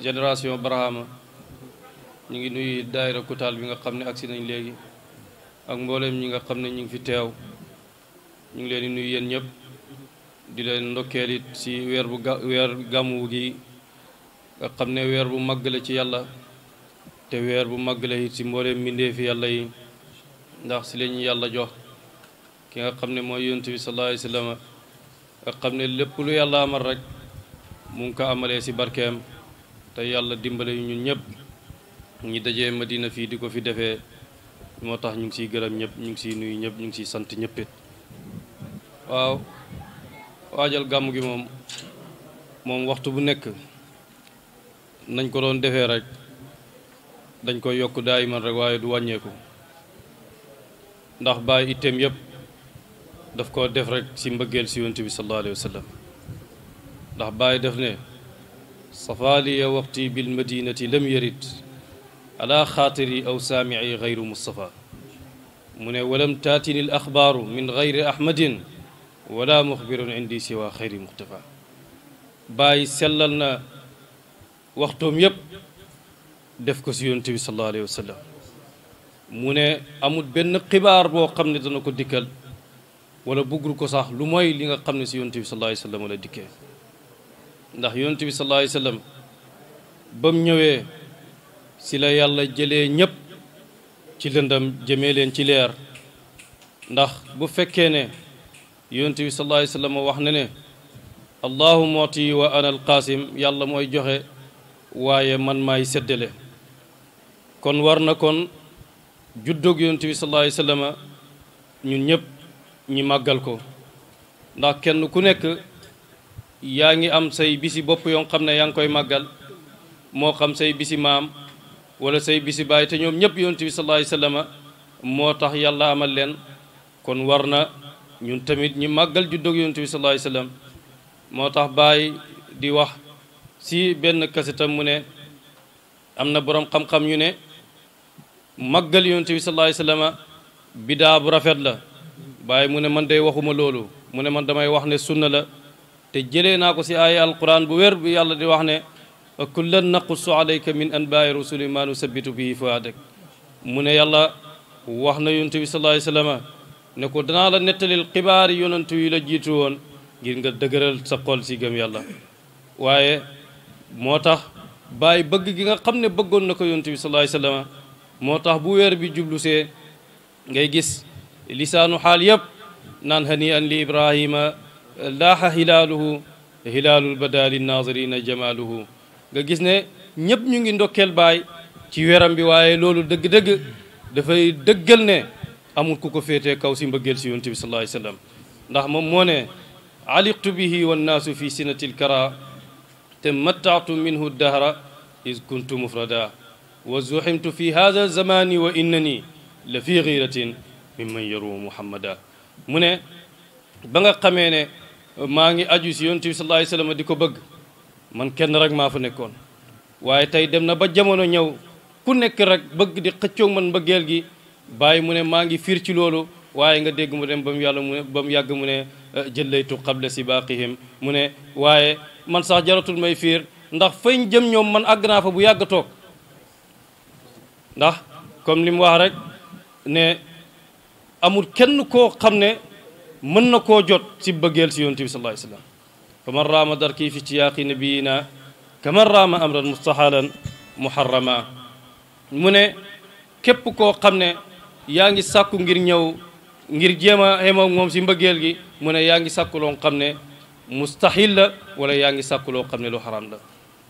génération Barhama ñu ngi nuyu daayira Koutal bi nga xam ne agsi nañ léegi ak mbooleem ñi nga xam ne ñu ngi fi teew ñu ngi leen di nuyu yéen ñëpp di leen ndokkeel it ci weer gàmmu gi nga xam ne weer bu màgg la ci yàlla te weer bu màgg la it ci mbooleem mbindeefi yàlla yi ndax ci lañu yàlla jox ki nga xam ne mooy yonent bi sallallahu alayhi wa sallam nga xam ne lépp lu yàlla amal rek mu ngi ko amalee ci barkeem te yàlla dimbale ñun ñëpp ñi dajee Madina fii di ko fi defee moo tax ñu ngi ciy gërëm ñëpp ñu ngi ciy nuyu ñëpp ñu ngi ciy sant ñëppit waaw waajal gàmm gi moom waxtu bu nekk nañ ko doon defee rek dañ koy yokk daay man rek waaye du wàññeeku ndax bàyyi itteem yëpp daf ko def rek ci mbëggeel ci yonent bi sallallahu alayhi wa sallam ndax bàyyi def ne safaaliya waqti bil madinati lam yarid ala xaatiri aw saamici gayru mustafa mu ne walam taatini al axbaaru min gayri ahmadin wala muxbirun indi siwa xayri muxtafa bàyyi sellal na waxtoom yépp def ko ci yonent bi sallallahu alayhi wa sallam mu ne amul benn xibaar boo xam ne dana ko dikkal wala buggul ko sax lu mooy li nga xam ne ci yonent bi sallallahu alayhi wa sallam wala dikkee ndax yonent bi sallallahu alayhi wa sallam ba mu ñëwee ci la yàlla jëlee ñépp ci lëndam jëmee leen ci leer ndax bu fekkee ne yonent bi sallallahu alayhi wa sallam wax na ne allahu mooti wa ana alqaasim yàlla mooy joxe waaye man maay séddale kon war na kon juddóog yonent bi sallallahu alayhi wa sallam ñun ñëpp ñi màggal ko ndax kenn ku nekk yaa ngi am say bisi bopp yoo xam ne yaa ngi koy màggal moo xam say bisi maam wala say bisi baay te ñoom ñëpp yonent bi sallallahu alayhi wa sallam moo tax yàlla amal leen kon war na ñun tamit ñi màggal juddóog yonent bi sallallahu alayhi wa sallam moo tax Baay di wax ci benn kasetam mu ne am na boroom xam-xam ñu ne màggal yonent bi sallallahu alayhi wa sallam bidaa bu rafet la Baay mu ne man day waxuma loolu mu ne man damay wax ne sunna la te jëlee naa ko ci aaya alquran bu wér bi yàlla di wax ne wa kullan naqussu alayka min anbaai rusuli ma nusabbitu bihi fuadak mu ne yàlla wax na yonent bi sallallahu alayhi wa sallam ne ko danaa la nettalil xibaari yonent yi la jiitu woon ngir nga dëgëral sa xol ci gëm yàlla waaye moo tax Baay bëgg gi nga xam ne bëggoon na ko yonent bi sallallahu alayhi wa sallam moo tax bu weer bi jublu see ngay gis lisaanu xaal yëpp naan hani an li ibrahima laaxa hilaaluhu hilaalul bada linnaazirina jamaaluhu nga gis ne ñëpp ñu ngi ndokkeel Baay ci weeram bi waaye loolu dëgg-dëgg dafay dëggal ne amul ku ko féetee kaw ci mbëggeel ci yonent bi sallallahu alayhi wa sallam ndax moom moo ne aliqtu bihi wannaasu fi sinatil kara te mattaatu minhu dahra is kuntu mufrada wa zuximtu fi hada zamani wa innani la fi ghiratin mimman yaru muhammada mu ne ba nga xamee ne maa ngi aju ci yonent bi sallallahu alayhi wa sallam di ko bëgg man kenn rek maa fa nekkoon waaye tey dem na ba jamono ñëw ku nekk rek bëgg di xëccoog man mbëggeel gi Baay mu ne maa ngi fiir ci loolu waaye nga dégg mu dem ba mu yàgg mu ne jëllaytu qabla sibaqihim mu ne waaye man sax jaratul may fiir ndax fañ jëm ñoom man àgg naa fa bu yàgg toog ndax comme li mu wax rek ne amul kenn koo xam ne mën na koo jot ci bëggeel ci yonent bi sallallahu alayhi wa sallam fa man raama darki fi tiyaaqi nabiyina kaman raama amran mustahalan muharrama mu ne képp koo xam ne yaa ngi sàkku ngir ñëw ngir jéem a xemoo moom ci mbëggeel gi mu ne yaa ngi sàkku loo xam ne mustahil la wala yaa ngi sàkku loo xam ne lu xaram la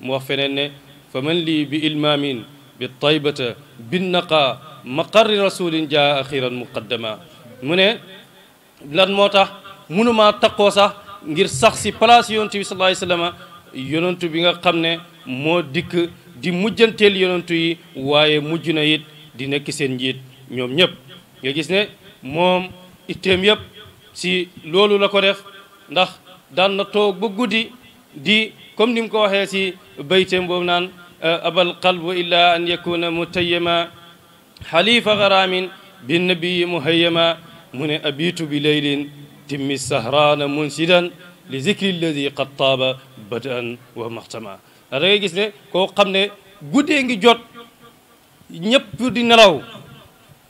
mu wax feneen ne fa man lii bi ilmaamin bi taybata bin naqa maqarri rasulin jaa axiran muqaddama mu ne lan moo tax mënumaa takkoo sax ngir sax ci place yonent bi sallallahu alayhi wa sallam yonentu bi nga xam ne moo dikk di mujjanteel yonentu yi waaye mujj na it di nekk seen njiit ñoom ñëpp nga gis ne moom itteem yëpp ci loolu la ko def ndax daan na toog ba guddi di comme ni mu ko waxee ci bayteem boobu naan abal qalbu illa an yakuna mutayyama xalifa garaamin binnabiyi muhayyama mu ne abitu bi leylin timmi sahraana munsidan li zikri alladi qad taaba badaan wa maxtama da ngay gis ne koo xam ne guddee ngi jot ñëpp di nelaw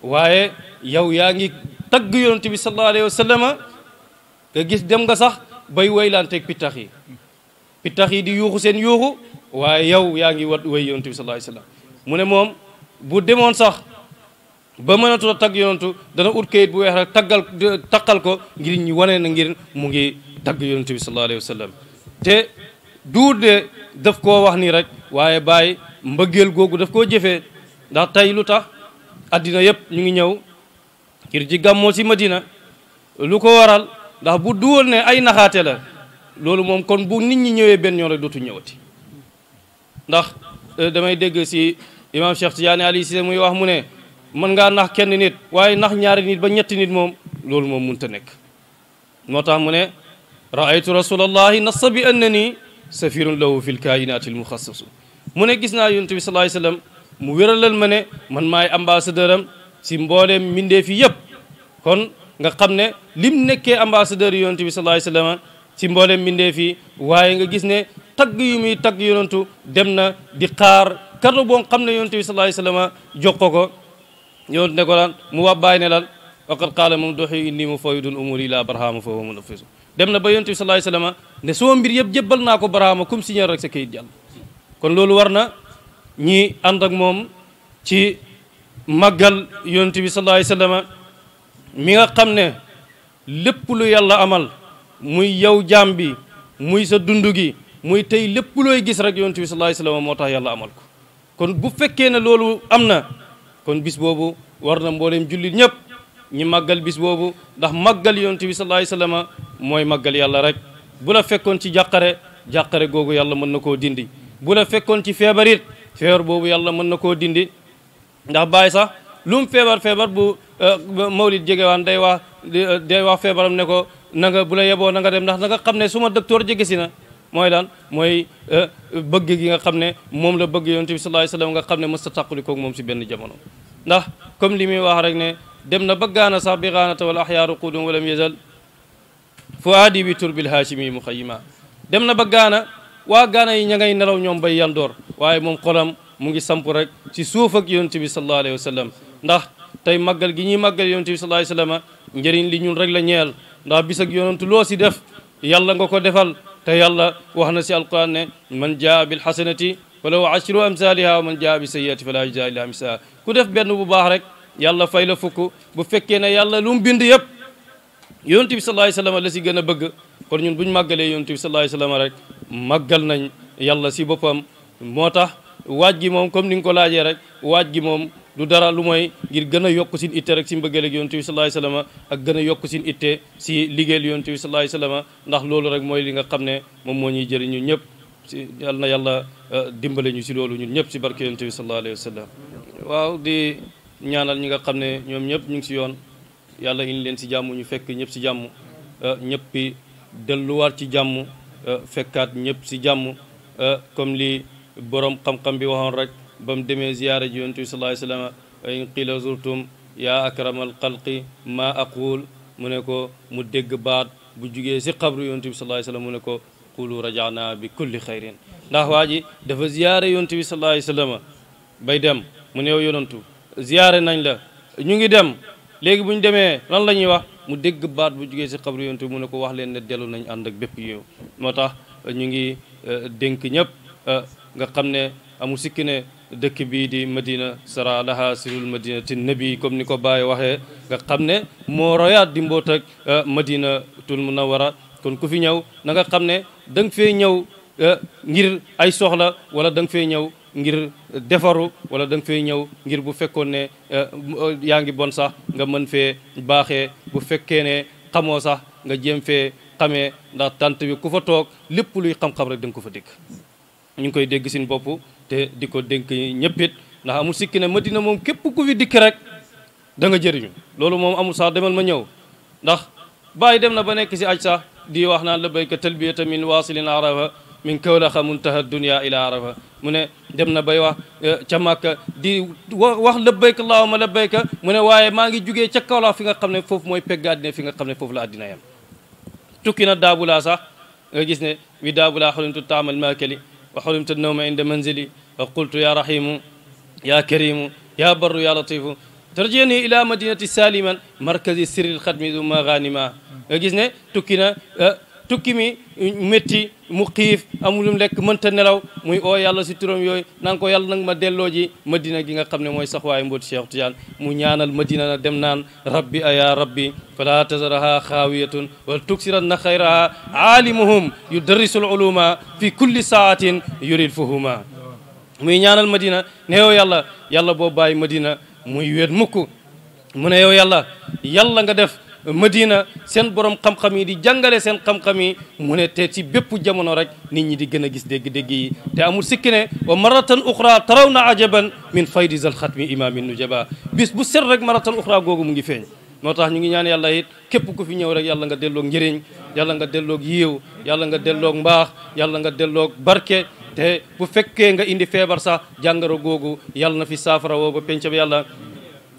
waaye yow yaa ngi tagg yonent bi sallallahu alayhi wa sallama nga gis dem nga sax bay waylanteeg pittax yi di yuuxu seen yuuxu waaye yow yaa ngi wat way yonent bi sallallahu alayhi wa sallam mu ne moom bu demoon sax ba mënatu a tagg yonentu dana ut kayit bu weex rek takkal ko ngir ñu wane na ngir mu ngi tagg yonent bi sallallahu alayhi wa sallam te duur de daf koo wax nii rek waaye bàyyi mbëggeel googu daf koo jëfee ndax tey lu tax addina yëpp ñu ngi ñëw ngir ji gàmmoo si Madina lu ko waral ndax bu duwal ne ay naxaate la loolu moom kon bu nit ñi ñëwee benn yoon rek dootu ñëwati ndax damay dégg si imam Cheikh Tidiane Ali Cissé muy wax mu ne mën ngaa nax kenn nit waaye nax ñaari nit ba ñetti nit moom loolu moom mënta nekk moo tax mu ne raaytu rasulallahi nassa bi annani safirun lahu fi lkaayinati almuxassasu mu ne gis naa yonent bi sallallahu alayhi wasallam mu wéralal ma ne man maay ambassadeur am si mbooleem mbindee fi yëpp kon nga xam ne lim nekkee ambassadeur yonent bi sallallahu alayhi wasallam si mbooleem mbindee fi waaye nga gis ne tagg yu muy tagg yonentu dem na di xaar kado boo xam ne yonent bi sallallahu alayhi wasallam jox ko yonent ne ko lan mu wax bàyyi ne lan waqad qaala moom doxi inni mu fawidun umuri ila barhama fa huwa munafisu dem na ba yonent bi sallallahu alayhi wasallam ne soo mbir yëpp jébbal naa ko barhama comme signé rek sa kayit jàll kon loolu war na ñi ànd ak moom ci màggal yonent bi sallallahu alayhi wasallam mi nga xam ne lépp lu yàlla amal muy yow jaam bi muy sa dund gi muy tey lépp looy gis rek yonent bi sallallahu alayhi wasallam moo tax yàlla amal ko kon bu fekkee ne loolu am na kon bis boobu war na mbooleem jullit ñëpp ñi màggal bis boobu ndax màggal yonent bi sallallahu alayhi wasallam mooy màggal yàlla rek bu la fekkoon ci jàqare googu yàlla mën na koo dindi bu la fekkoon ci feebar it feebar boobu yàlla mën na koo dindi ndax bàyyi sax lu mu feebar bu mawlid jegewaan day wax feebaram ne ko na nga bu la yeboo na nga dem ndax na nga xam ne suma docteur jege si na mooy lan mooy bëgg gi nga xam ne moom la bëgg yonent bi sallallahu alayhi wasallam nga xam ne mës ta tàqali koog moom si benn jamono ndax comme li muy wax rek ne dem na ba gaana sax bi gaanata wal axyaaru qudum walam yazal fuaadi bi turbil haashimi muxayima dem na ba gaana waa gaana yi ña ngay nelaw ñoom bay yandoor waaye moom xolam mu ngi samp rek ci suuf ak yonent bi sallallahu alayhi wasallam ndax tey màggal gi ñuy màggal yonent bi sallallahu alayhi wasallam njëriñ li ñun rek la ñeel ndax bis ak yonent loo si def yàlla nga ko defal te yàlla wax na si alquran ne man jaa bil hasanati walaw ashru amsaliha wa man jaa bi sayyiati fala yujza illa mislaha ku def benn bu baax rek yàlla fay la fukk bu fekkee ne yàlla lu mu bind yëpp yonent bi sallallahu alayhi wasallam la si gën a bëgg kon ñun buñ màggalee yonent bi sallallahu alayhi wasallam rek màggal nañ yàlla si boppam moo tax waaj gi moom comme ni nga ko laajee rek waaj gi moom du dara lu mooy ngir gën a yokk sin itte rek si mbëggeel ak yonent bi sallallahu alayhi wasallam ak gën a yokk sin itte si liggéeyal yonent bi sallallahu alayhi wasallam ndax loolu rek mooy li nga xam ne moom moo ñuy jëriñ ñun ñëpp si yal na yàlla dimbale ñu si loolu ñun ñëpp si barke yonent bi sallallahu alayhi wasallam waaw di ñaanal ñi nga xam ne ñoom ñëpp ñu ngi si yoon yàlla indi leen si jàmm ñu fekk ñëpp si jàmm ñëppi delluwaat ci jàmm fekkaat ñëpp si jàmm comme li borom xam-xam bi waxoon rek ba mu demee ziyaara ji yonent bi sallallahu alayhi wasallam wa in qila zurtum yaa akramal xalqi ma aqul mu ne ko mu dégg baat bu jugee si xabru yonent bi sallallahu alayhi wasallam mu ne ko qulu rajana bi kulli xayrin ndax waa ji dafa ziyaare yonent bi sallallahu alayhi wasallam bay dem mu ne yow yonentu ziyaare nañ la ñu ngi dem léegi bu ñu demee lan la ñuy wax mu dégg baat bu jugee si xabru yonent bi mu ne ko wax leen ne dellu nañ ànd ak bépp yow moo tax ñu ngi dénk ñëpp nga xam ne amul sikki ne dëkk bii di Madina sara laha sirul madinati nabi comme ni ko Baye waxee nga xam ne moo royaat di mboot ak Madinatul Munawwara kon ku fi ñëw na nga xam ne da nga fee ñëw ngir ay soxla wala da nga fee ñëw ngir defaru wala da nga fee ñëw ngir bu fekkoon ne yaa ngi bon sax nga mën fee baaxee bu fekkee ne xamoo sax nga jéem fee xamee ndax tant bi ku fa toog lépp luy xam-xam rek da nga ko fa dégg ñu ngi koy dégg sin bopp te di ko dénk ñëppit ndax amul sikki ne Madina moom képp ku fi dikk rek da nga jëriñu loolu moom amul sax demal ma ñëw ndax Baye dem na ba nekk si aj sax di wax naan labbayka talbiyata min wasilin arafa min kawlaxa muntaha dunya ila arafa mu ne dem na bay wax ca Makka di wax labbayka allahumma labbayka mu ne waaye maa ngi jugee ca Kaolack fi nga xam ne foofu mooy pegg àddina fi nga xam ne foofu la àddina yam tukki na daabulaa sax nga gis ne wi daabulaa xolimtu taamal maakali wa xolimtu nawma inda manzili wa qultu ya rahimu ya karimu ya barru ya latifu tarjeni ila madinati saliman markazi sirril xadmi du maghanima nga gis ne tukki mi métti mu xiif amulum lekk mënta nelaw muy oo yàlla si turam yooyu naan ko yàlla nag ma delloo ji madina gi nga xam ne mooy sax waaye mbooti Cheikh Tidiane mu ñaanal madina na dem naan rabbi aya rabbi fala tazaraha xaawiyatun wal tuksiran na xayraha aalimuhum yudarrisul uluma fi kulli saatin yuril fuhuma muy ñaanal madina ne yow yàlla boo bàyyi madina muy wéet mukk mu ne yow yàlla nga def madina seen borom xam-xam yi di jàngale seen xam-xam yi mu ne te ci bépp jamono rek nit ñi di gën a gis dégg-dégg yi te amul sikki ne wa maratan uxra taraw na ajaban min faydi zal xatmi imamin nujaba bis bu set rek maratan uxra googu mu ngi feeñ moo tax ñu ngi ñaan yàlla it képp ku fi ñëw rek yàlla nga delloog njëriñ yàlla nga delloog yiiw yàlla nga delloog mbaax yàlla nga delloog barke te bu fekkee nga indi feebar sax jàngoro googu yàlla na fi saafara woo ba pencam yàlla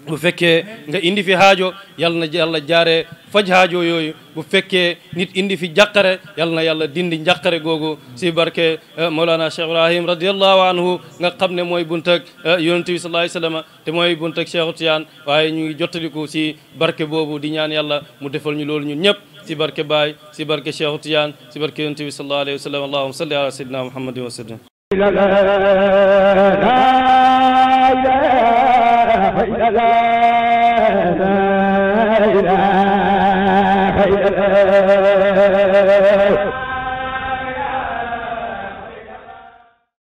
bu fekkee nga indi fi haajo yàlla na yàlla jaaree faj haajo yooyu bu fekkee nit indi fi jàqare yàlla na yàlla dindi njàqare googu si barke Mawlana Cheikh Ibrahim radiallahu anhu nga xam ne mooy buntak yonent bi sallallahu alayhi wasallam te mooy buntak Cheikh Tidiane waaye ñu ngi jottaliku si barke boobu di ñaan yàlla mu defal ñu loolu ñun ñëpp si barke Baay si barke Cheikh Tidiane si barke yonent bi sallallahu alayhi wasallam allahumma salli ala sayyidina muhammadin wa sallam لا لا لا لا